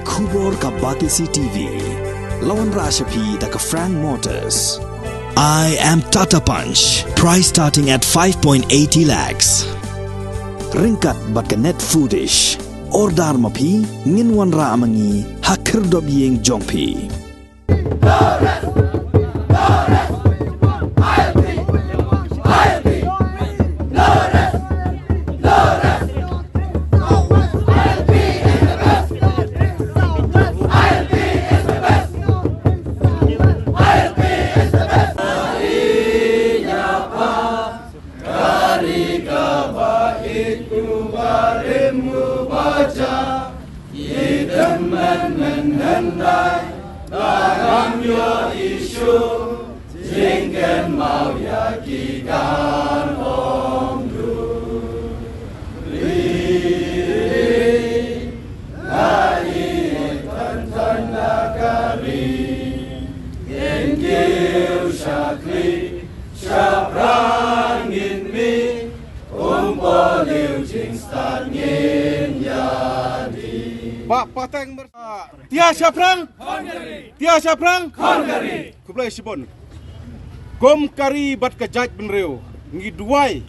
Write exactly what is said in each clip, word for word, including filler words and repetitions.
Khubor ka Batesi T V. La wanrah sha phi da ka Frank Motors. I am Tata Punch. Price starting at five point eighty lakhs. Ryngkat bad ka Net Foodish. Order ma phi, ngin wanrah ma ngi ha khyrdop ïing jong phi. Kari kaba ïeit u barim u baja, ïeit tymmen mynhyndai, ba ngam ïoh issue, jingkynmaw ïa ki kan ong du. Ri, la ïeit than than da ka ri, ngin kiew shakri, shaphrang ngin mih, um, poliw jingstad ngin ïa di. Bah Pateng Mer-, Tia shaphrang. Tia shaphrang. Khublei shibun. Kum ka ri bad ka jaitbynriew, ngi duwai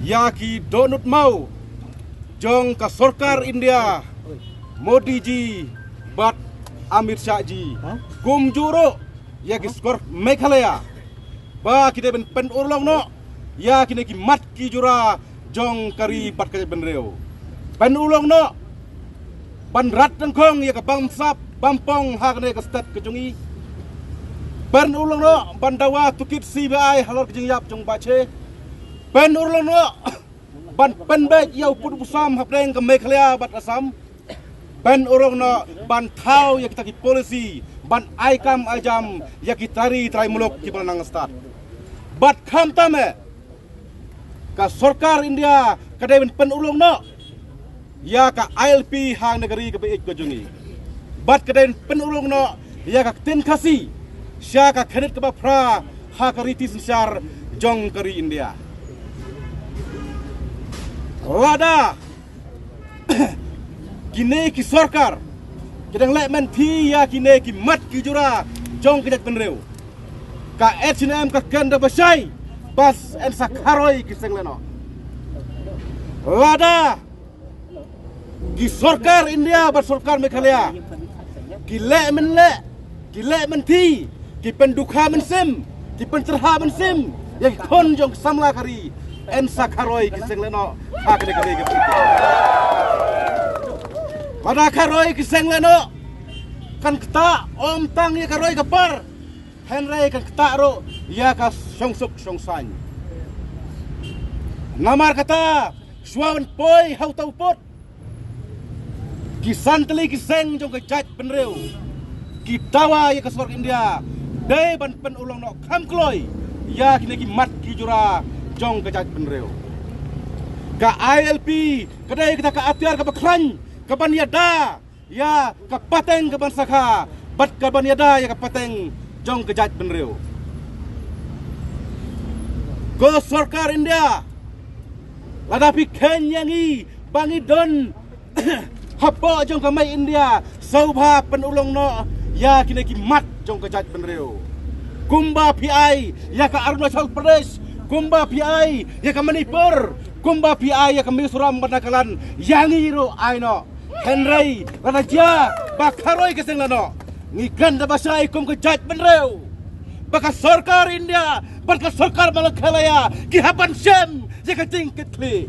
ïa ki dohnud maw jong ka sorkar India, Modi ji bad Amit Shah ji. Kumjuh ruh ïa ki sorkar Meghalaya, ba ki dei ban pynurlong noh ïa kine ki mat ki jura jong ka ri bad ka jaitbynriew. Pynurlong noh ban rat nyngkong ïa ka bamsap bampong ha kane ka state ka jong ngi. Pynurlong noh ban dawa tohkit C B I halor ka jingïap jong Bah Che. Pynurlong noh ban pynbeit ïa u pud u sam hapdeng ka Meghalaya bad Assam. Pynurlong noh ban thaw ïa kita ki policy ban ai kam ai jam ïa ki trai trai muluk kiba nang stad. Bad khamtam eh, ka sorkar India ka dei ban pynurlong noh ïa ka I L P hangne ka ri kaba ïeit ka jong ngi. Bad ka dei ban pynurlong noh ïa ka ktien Khasi sha ka khyndiat kaba phra ha ka riti synshar jong ka ri India. Lada kine ki sorkar ki dang leh mynthi ïa kine ki mat ki jura jong ka jaitbynriew, ka H N M ka kren da ba shai, bas yn sa kharoi ki seng lehnoh. Lada ki sorkar India bad sorkar Meghalaya ki leh mynleh, ki leh mynthi, ki pyndukha mynsiem, ki pyntyrha mynsiem ïa ki khun jong ki samla ka ri, yn sa kharoi ki seng lehnoh ha kane ka ri ka ri. Lada kharoi ki seng lehnoh, kan ktah ym tang ïa ka roi ka par, hynrei kan ktah ruh ïa ka shongsuk shongsaiñ. Namar kata, shuwa ban poi ha uta u pud, ki san tylli ki seng jong ka jaitbynriew ki dawa ïa ka sorkar India dei ban pynurlong noh kham kloi ïa kine ki mat ki jura jong ka jaitbynriew. Ka I L P ka dei kata ka atiar kaba khlaiñ kaban ïada ïa ka pateng kaban sakha bad kaban ïada ïa ka pateng jong ka jaitbynriew. Ko sorkar India, lada phi kheiñ ïa ngi ba ngi don hapoh jong ka mei India, sngewbha pynurlong noh ïa kine ki mat jong ka jaitbynriew. Kumba phi ai ïa ka Arunachal Pradesh, kumba phi ai ïa ka Manipur, kumba phi ai ïa ka Mizoram bad Nagaland, ïa ngi ruh ai noh. Hynrei lada jia ba kharoi ki seng lehnoh, ngi kren da ba shai kum ka jaitbynriew ba ka sorkar India bad ka sorkar Meghalaya ki hap ban shem ïa ka jingkitkhlieh.